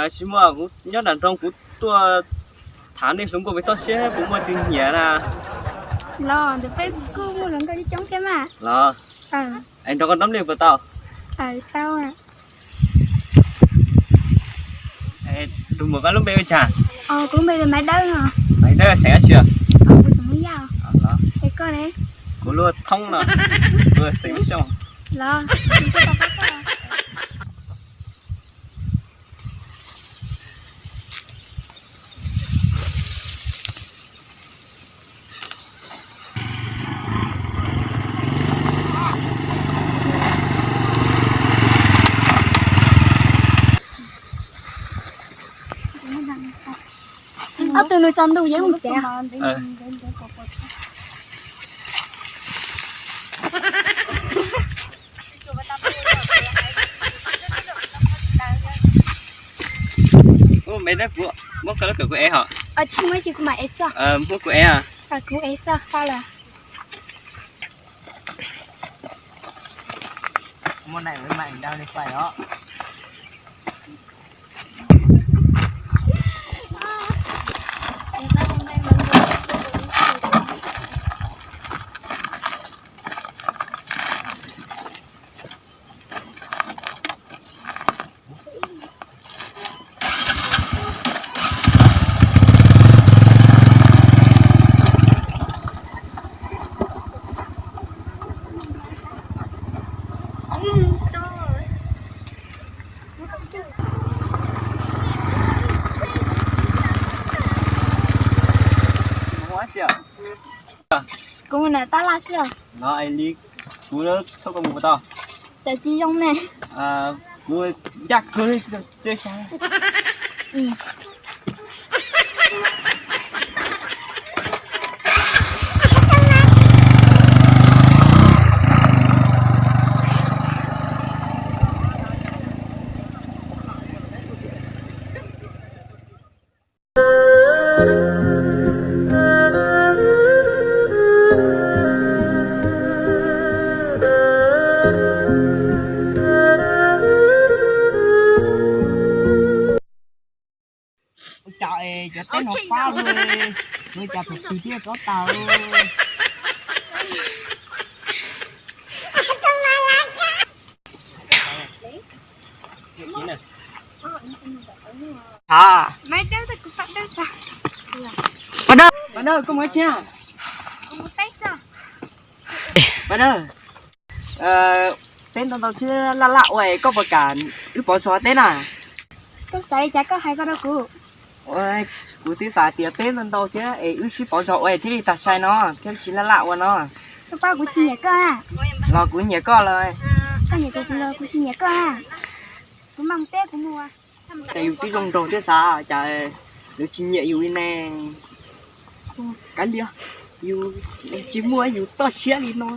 Tsis muaj, kuv nyob nram nroog kuv tuaj tham nej hluas nkauj pem toj siab puas muaj twg nyiam na? Los ntawm peb kuj muaj hluas nkauj coob coob thiab mas. Los, es nrog koj nrab neb puas tau? Tau. Tus muam, koj lub npe hu cas? Kuv lub npe hu Maiv Dawb no. Maiv Dawb xeem dab tsi? Kuv xeem Hmoob Yaj. Es koj ne? Kuv lub Thoob no, kuv xeem Xyooj. Los, ob tug nws tsaus ntuj yeej mus tsev. Ua me dab kuv muab koj lub kawm kuv ev hos. Tsis muaj tsis, kuv mam ev xwb. Muab kuv ev. Kuv ev xwb, tau lawm. Muab nai ua mam dau li fais os. Kuv mus nram tab laj xwb. Kuv thauj koj mus puas tau? Cas tsis zoo ne. Kuv ncaj kawg li. Ua cas es cov teb no pab luaj, ua cas thaum twg thiaj rov tag. Paj Dawb, Paj Dawb, koj mus ua tsi na? Paj Dawb, teb ntau ntau thiab laj laj ua es koj puas kam wb pauv zog teb na? Koj xav li cas koj hais ko rau kuv. Kuv twb xav tias teb ntau ntau thiab es wb sib pauv zog ua thiaj li tag sai no thiab tsis laj laj ua no. Koj paub kuv tsis nyiam koj na. Los kuv nyiam koj los. Koj nyiam kuv los kuv tsis nyiam koj na. Kuv mam teb kuv mus. Cas yus twb zoo nraug thiab xav cas lawv tsis nyiam yus li ne. Kav liam, yus tsis muaj yus toj siab li no.